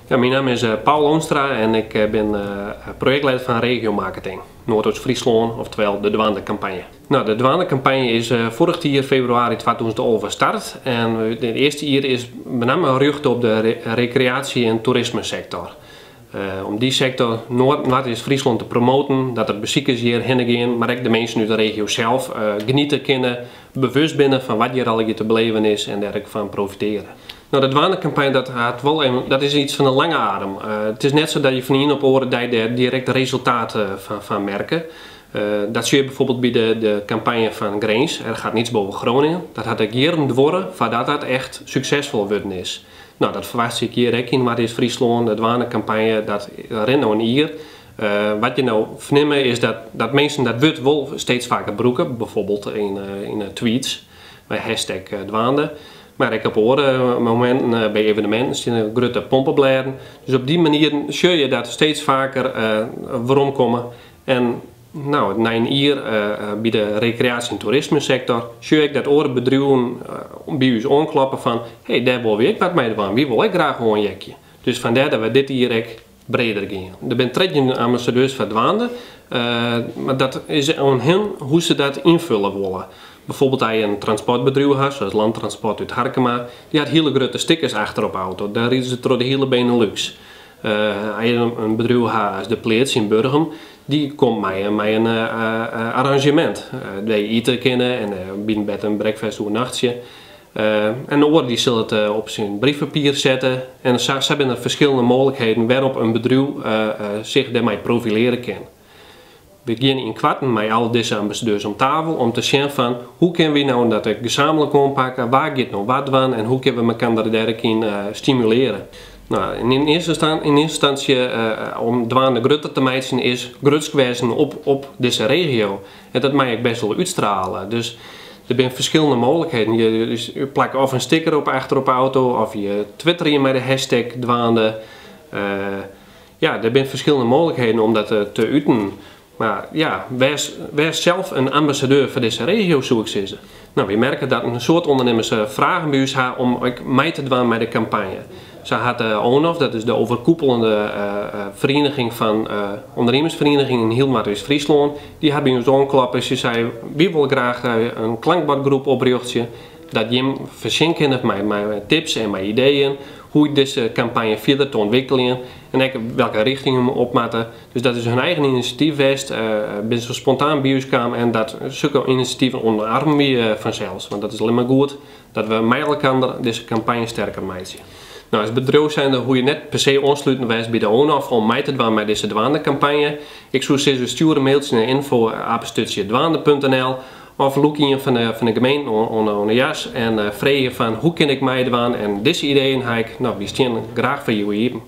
Ja, myn namme is Paul Oonstra en ik bin projektlieder fan regiomarketing Noardoost-Fryslân, oftewol de Dwaande Kampanje. No, de Dwaande Kampanje is foarich jier febrewaris 2011 start en it earste jier is benammen rjochte op de rekreaasje- en toerismesektor. Om dy sektor Noardeast-Fryslân te promoaten, dat der besikers hjir hinne gean, mar ek de minsken út de regio sels geniete kinne, bewust binne fan wat hjir allegear te beleven is en dêr ek fan profitearje. No, de Dwaande Kampanje, dat hat wol even, dat is iets fan de lange adem. It is net sa dat je fan ien op de oare dei dêr direkt resultaat fan merke. Dat sjoch je bijvoorbeeld by de kampanje fan Grins, Er gaat niets boven Groningen. Dat hat ek jierren duorre foardat dat echt suksesfol wurden is. No, dat ferwachtsje ik hjir ek yn Noardeast-Fryslân. De Dwaande Kampanje, dat rint no in jier. Wat je no fernimme is dat minsken dat wurd wol steeds faker brûke, bijvoorbeeld yn tweets mei hashtag dwaande. Mar ek op oare mominten, by eveneminten stean der grutte pompeblêden. Dus op dy manier sjoch je dat steeds faker weromkomme. En no, nei in jier by de rekreaasje- en toerismesektor sjoch ik dat oare bedriuwen by ús oankloppe fan hey, dêr wolle wy ek wat mei dwaan, wy wolle ek graach oanheakje. Dus fandêr dat we dit jier ek breder gean. Der binne 13 ambassadeurs foar Dwaande, mar dat is oan hin hoe't se dat ynfulle wolle. Bijvoorbeeld as je in transportbedriuw ha, sa as Landtransport út Harkema, dy hat hiele grutte stickers achter op 'e auto. Dêr ride se troch de hiele Benelux. As je in bedriuw ha as De Pleats yn Burgum, dy komt mei in arranzjemint dêr't je ite kinne en by in bed and breakfast oernachtsje. En de oare dy sil it op syn briefpapier sette. En sa binne der ferskillende mooglikheden wêrop in bedriuw sich dêrmei profilearje kin. We geane ynkoarten mei al dizze ambassadeurs om tafel om te sjen fan hoe kinne wy no dat ek gesamentlik oanpakke, wa giet no wat dwaan en hoe kinne we mekoar dêr ek yn stimulearje. No, yn earste ynstânsje om Dwaande grutter te meitsjen is grutsk wêzen op dizze regio. En dat mei ek best wol útstrale. Dus der binne ferskillende mooglikheden. Je plakke of in sticker op achter op de auto of je twitterje mei de hashtag Dwaande. Ja, der binne ferskillende mooglikheden om dat te uten. Mar ja, wês sels in ambassadeur foar dizze regio, soe ik sizze. No, wy merke dat in soad ûndernimmers fragen by ús ha om ek mei te dwaan mei de kampanje. Sa hat de ONOF, dat is de oerkoepelende ferieniging fan ûndernimmersferienigingen yn hiel Noardeast-Fryslân, dy hat by ús oankloppe en sy sei, wy wolle graach in klankbordgroep oprjochtsje dat jim foarsjen kinne mei tips en mei ideeën hoe dizze kampanje fierder te ûntwikkeljen en ek welke rjochting we op moatte. Dus dat is hun eigen inisjatyf west, binne se spontaan by ús kaam en dat sokke inisjativen omarmje wy fansels, want dat is allinnich mar goed dat we mei elkoar dizze kampanje sterker meitsje. No, as bedriuw zijnde hoege je net per se oansluten wêze by de ONOF om mei te dwaan mei dizze Dwaande kampanje. Ik soe sizze, stjoer in mailtsje nei info@dwaande.nl of lûk ien fan de gemeenten oan de jas en freegje fan hoe kin ik meidwaan en dizze ideeën ha ik, no, wy steane graach foar jo iepen.